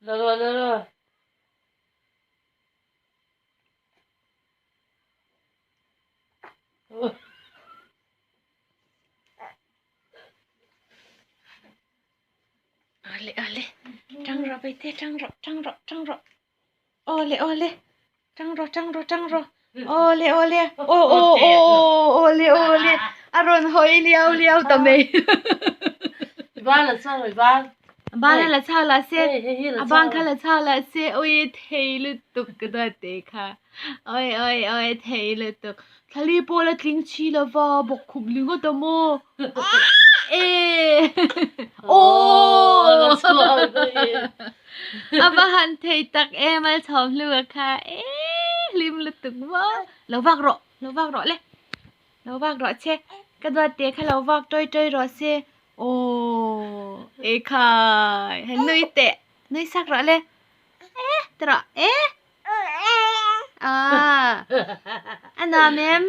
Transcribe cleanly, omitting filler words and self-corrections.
La rawh la rawh. Ale ale tang rawh baite tang rawh tang rawh tang rawh awle awle tang rawh tang rawh tang rawh awle awle aw aw aw awle awle a rawn hawi liau liau ta mai Ban la chau mai ban. Ban la chau la se a ban kha la chau la se ui thei lutuk ka dawt te kha oi oi oi thei lutuk Thlali pawh la tling chhi lova bawk khup li ngawt a maw? E Aww A va han thei tak em a chhawm hlu a kha e hlim lutuk maw lo vak rawh lo vak rawh le lo vak rawh che ka duat te kha lo vak tawi tawi rawh se aww ekhai han nui teh nui sak rawh le e ti rawh e. Ah, a nuam em?